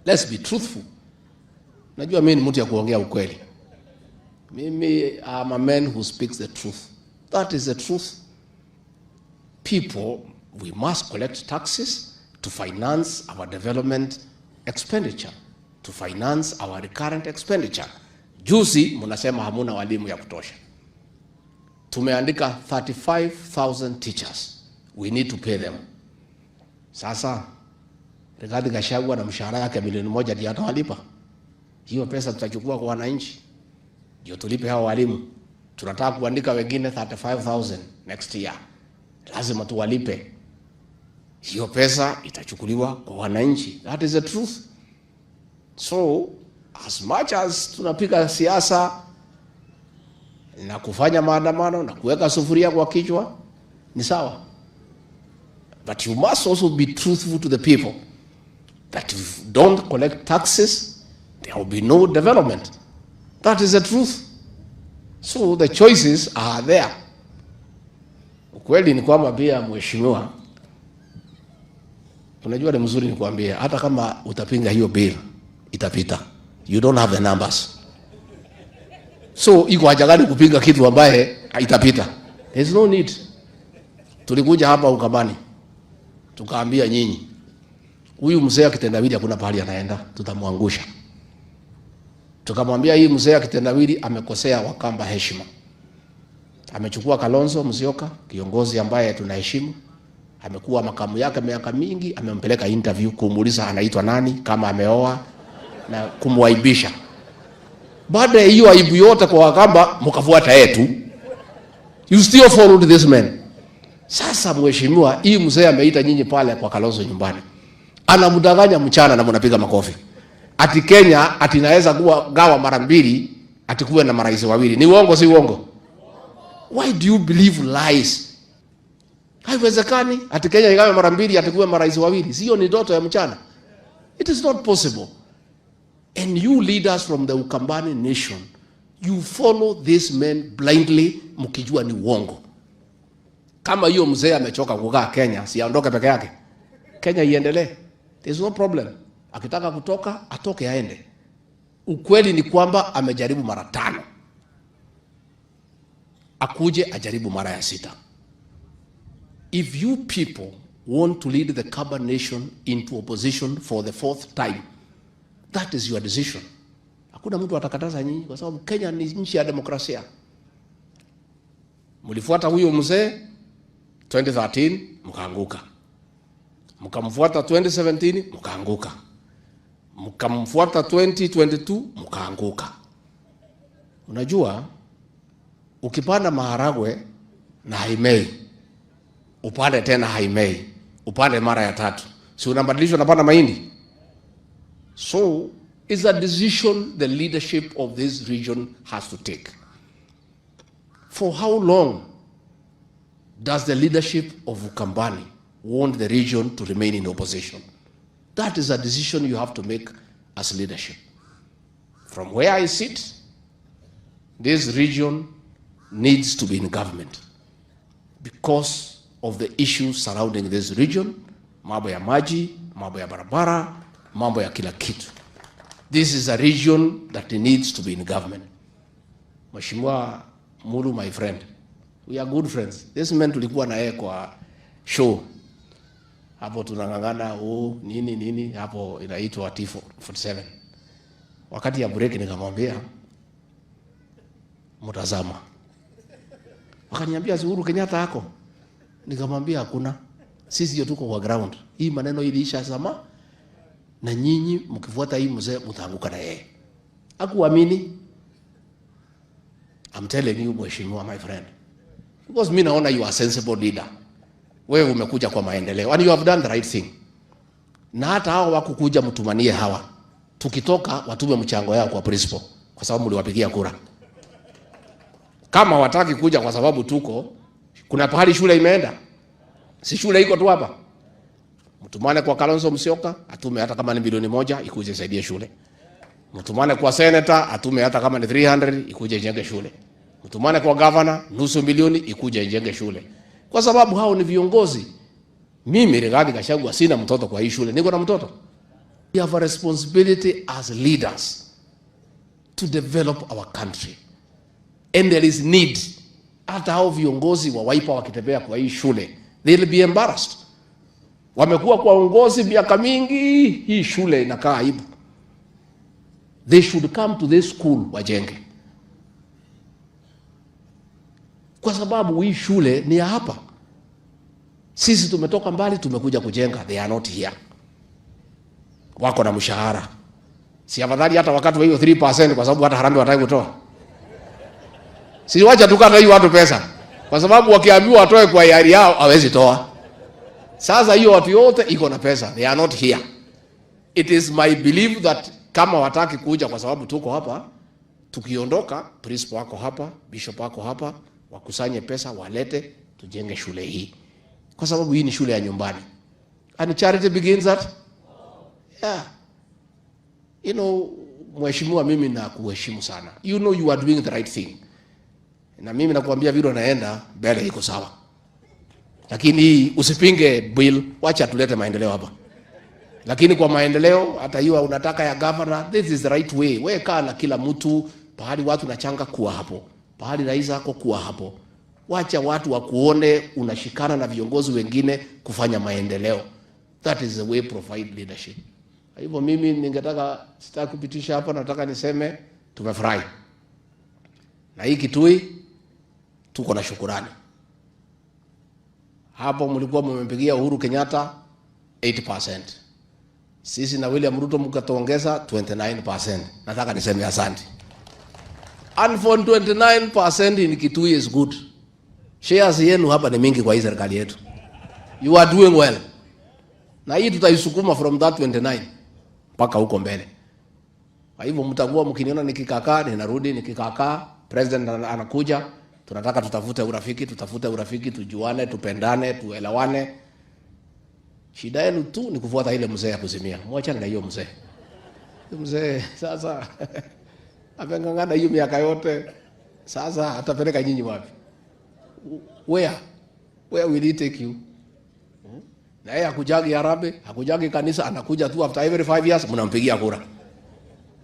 Let's be truthful. Najua mimi ni mtu ya kuongea ukweli. Mimi, I'm a man who speaks the truth. That is the truth. People, we must collect taxes to finance our development expenditure, to finance our recurrent expenditure. Juzi mnasema hamuna walimu ya kutosha. Tumeandika 35,000 teachers. We need to pay them. Sasa Rigathi Gachagua na mshahara yake 1 milioni ndio atawalipa. Hiyo pesa tutachukua kwa wananchi ndio tulipe hao walimu. Tunataka kuandika wengine 35,000 next year, lazima tuwalipe. Hiyo pesa itachukuliwa kwa wananchi. That is the truth. So as much as tunapiga siasa na kufanya maandamano na kuweka sufuria kwa kichwa ni sawa, but you must also be truthful to the people that if you don't collect taxes, there will be no development. That is the truth. So the choices are there. Ukweli ni kwamba pia, mheshimiwa, unajua ni mzuri nikwambie, hata kama utapinga hiyo bill itapita. You don't have the numbers. So iko haja gani kupinga kitu ambaye itapita? There's no need. Tulikuja hapa Ukambani tukaambia nyinyi, huyu mzee akitendawili hakuna pahali anaenda, tutamwangusha. Tukamwambia hii mzee akitendawili amekosea Wakamba heshima. Amechukua Kalonzo Musyoka, kiongozi ambaye tunaheshimu, amekuwa makamu yake miaka mingi, amempeleka interview kumuuliza anaitwa nani, kama ameoa na kumwaibisha. Baada ya hiyo aibu yote kwa Wakamba, mkafuata yetu. You still followed this man. Sasa mheshimiwa, hii mzee ameita nyinyi pale kwa Kalonzo nyumbani, anamdanganya mchana na mnapiga makofi ati Kenya ati inaweza kuwa gawa mara mbili, ati kuwe na marais wawili. Ni uongo, si uongo? Why do you believe lies? Haiwezekani ati Kenya igawe mara mbili ati kuwe marais wawili. Sio, ni ndoto ya mchana. It is not possible. And you leaders from the Ukambani nation, you follow these men blindly mkijua ni uongo. Kama hiyo mzee amechoka kukaa Kenya, si aondoke peke yake. Kenya iendelee. There's no problem. Akitaka kutoka, atoke aende. Ukweli ni kwamba amejaribu mara tano. Akuje ajaribu mara ya sita. If you people want to lead the Kamba nation into opposition for the fourth time, that is your decision. Hakuna mtu atakataza nyinyi kwa sababu Kenya ni nchi ya demokrasia. Mlifuata huyo mzee 2013, mkaanguka, mkamfuata 2017, mkaanguka, mkamfuata 2022, mkaanguka. Unajua, ukipanda maharagwe na haimei, upande tena haimei, upande mara ya tatu, si unabadilishwa, unapanda mahindi? So it's a decision the leadership of this region has to take. For how long does the leadership of Ukambani want the region to remain in opposition? That is a decision you have to make as leadership. From where I sit, this region needs to be in government because of the issues surrounding this region, mambo ya maji, mambo ya barabara, mambo ya kila kitu. This is a region that needs to be in government. Mheshimiwa Mulu, my friend, we are good friends. This man tulikuwa na yeye kwa show hapo, tunang'ang'ana, oh, nini nini hapo inaitwa T47. Wakati ya break nikamwambia mtazama, wakaniambia si Uhuru Kenyatta ako, nikamwambia hakuna, sisi ndio tuko kwa ground. Hii maneno iliisha zama, na nyinyi mkifuata hii mzee mtaanguka na yeye. Hakuamini. I'm telling you mheshimiwa, my friend, because mi naona you are a sensible leader. Wewe umekuja kwa maendeleo and you have done the right thing. Na hata hao wakukuja mtumanie hawa, tukitoka watume mchango yao kwa principal, kwa sababu mliwapigia kura. Kama wataki kuja kwa sababu tuko kuna pahali shule imeenda, si shule iko tu hapa. Mtumane kwa Kalonzo Musyoka atume hata kama ni 1 milioni ikuje isaidie shule. Mtumane kwa senator atume hata kama ni 300 ikuje ijenge shule. Mtumane kwa governor 500,000 ikuje ijenge shule, kwa sababu hao ni viongozi. Mimi Rigathi Gachagua sina mtoto kwa hii shule, niko na mtoto. We have a responsibility as leaders to develop our country. And there is need. Hata hao viongozi wa Wiper wakitembea kwa hii shule, they'll be embarrassed. Wamekuwa kwa uongozi miaka mingi, hii shule inakaa aibu. They should come to this school wajenge, kwa sababu hii shule ni ya hapa. Sisi tumetoka mbali, tumekuja kujenga. They are not here. Wako na mshahara, si afadhali hata wakati wa hiyo 3%, kwa sababu hata harambee wataki kutoa. Si wacha tukata hiyo watu pesa, kwa sababu wakiambiwa watoe kwa hiari yao hawezi toa. Sasa hiyo watu yote iko na pesa, they are not here. It is my belief that kama wataki kuja kwa sababu tuko hapa, tukiondoka, principal wako hapa, bishop wako hapa, wakusanye pesa walete, tujenge shule hii, kwa sababu hii ni shule ya nyumbani. And charity begins at, yeah. You know, mheshimiwa, mimi nakuheshimu sana. You know you are doing the right thing. Na mimi nakuambia vile naenda mbele iko sawa. Lakini usipinge bill, wacha tulete maendeleo hapa. Lakini kwa maendeleo hata hiyo unataka ya governor, this is the right way. Wewe kaa na kila mtu, pahali watu nachanga kuwa hapo, pahali rais ako kuwa hapo. Wacha watu wakuone unashikana na viongozi wengine kufanya maendeleo. That is the way provide leadership. Kwa hivyo mimi ningetaka, sitaki kupitisha hapa, nataka niseme tumefurahi na hii Kitui, tuko na shukurani. Hapo mlikuwa mmempigia Uhuru Kenyatta 80%. Sisi na William Ruto mkatuongeza 29%. Nataka niseme asante. And for 29% in Kitui is good. Shares yenu hapa ni mingi kwa hii serikali yetu. You are doing well. Na hii tutaisukuma from that 29 mpaka huko mbele. Kwa hivyo mtakuwa mkiniona nikikakaa, ninarudi nikikakaa, president anakuja, tunataka tutafute urafiki, tutafute urafiki, tujuane, tupendane, tuelewane. Shida yenu tu ni kufuata ile mzee ya kuzimia. Mwachane na hiyo mzee. Mzee sasa ameng'ang'ana hiyo miaka yote. Sasa atapeleka nyinyi wapi? Where? Where will he take you? Na yeye hakujagi harambee, hakujagi kanisa, anakuja tu after every 5 years mnampigia kura.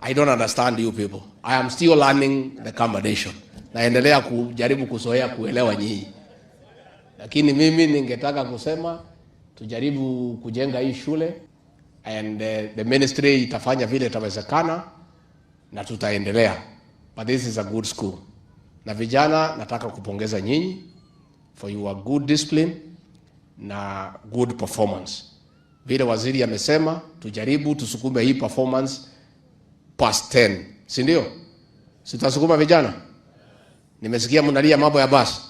I don't understand you people. I am still learning the combination. Naendelea kujaribu kuzoea kuelewa nyinyi. Lakini mimi ningetaka kusema tujaribu kujenga hii shule and the ministry itafanya vile itawezekana na tutaendelea. But this is a good school. Na vijana, nataka kupongeza nyinyi for your good discipline na good performance. Vile waziri amesema, tujaribu tusukume hii performance past 10, si ndio? Sitasukuma vijana? Nimesikia mnalia mambo ya basi.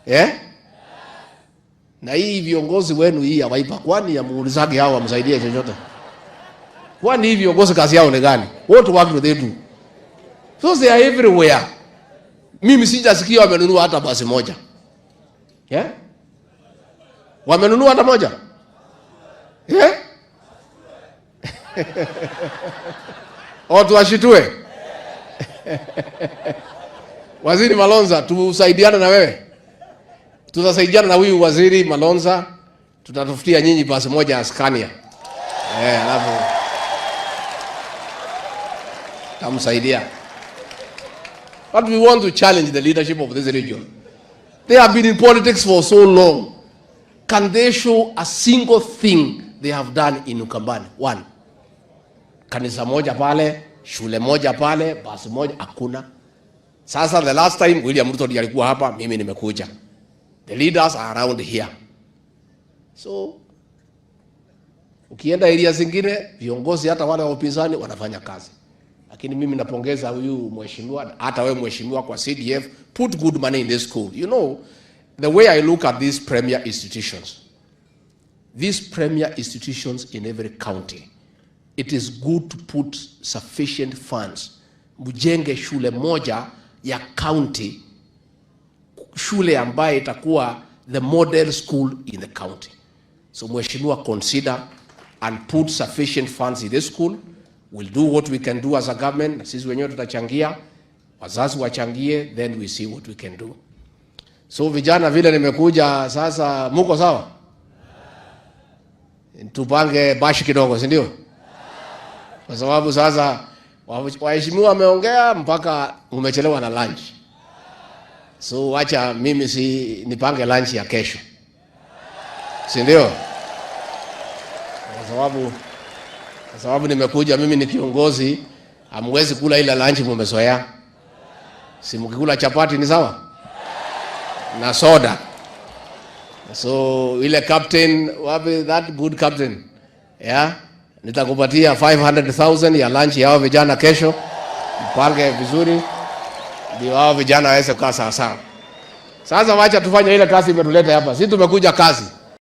Eh? Na hii viongozi wenu hii ya Wiper, kwani ya muulizage hao wamsaidie chochote? Kwani hii viongozi kazi yao ni gani? What work do they do? So they are everywhere. Mimi sijasikia wamenunua hata basi moja. Yeah? Wamenunua hata moja? Yeah? Oh, tuwashitue. Waziri Malonza, tusaidiane na wewe. Tutasaidiana na huyu Waziri Malonza, tutatafutia nyinyi basi moja ya Scania. Eh, alafu tamsaidia. But we want to challenge the leadership of this region. They have been in politics for so long. Can they show a single thing they have done in Ukambani? One. Kanisa moja pale, shule moja pale, basi moja, hakuna. Sasa the last time William Ruto ndiye alikuwa hapa, mimi nimekuja. The leaders are around here. So ukienda area zingine viongozi hata wale wa upinzani wanafanya kazi. Lakini mimi napongeza huyu mheshimiwa, hata wewe mheshimiwa kwa CDF, put good money in this school. You know, the way I look at these premier institutions, these premier institutions in every county, it is good to put sufficient funds. Mjenge shule moja ya county, shule ambaye itakuwa the model school in the county. So mheshimiwa, consider and put sufficient funds in this school. We'll do what we can do as a government. Na sisi wenyewe tutachangia, wazazi wachangie, then we see what we can do. So vijana, vile nimekuja sasa, muko sawa? Tupange bash kidogo, si ndio? Kwa sababu sasa waheshimiwa wameongea mpaka umechelewa na lunch. So wacha mimi si nipange lunch ya kesho, si ndio? Kwa sababu nimekuja mimi ni kiongozi, hamwezi kula ile lunch mumezoea. Si mkikula chapati ni sawa na soda. So ile captain, wapi that good captain, yeah, nitakupatia 500,000 ya lunch ya hao vijana kesho, mpange vizuri ndio hao vijana waweze kukaa sawa sawa. Sasa wacha tufanye ile kazi imetuleta hapa. Sisi tumekuja kazi.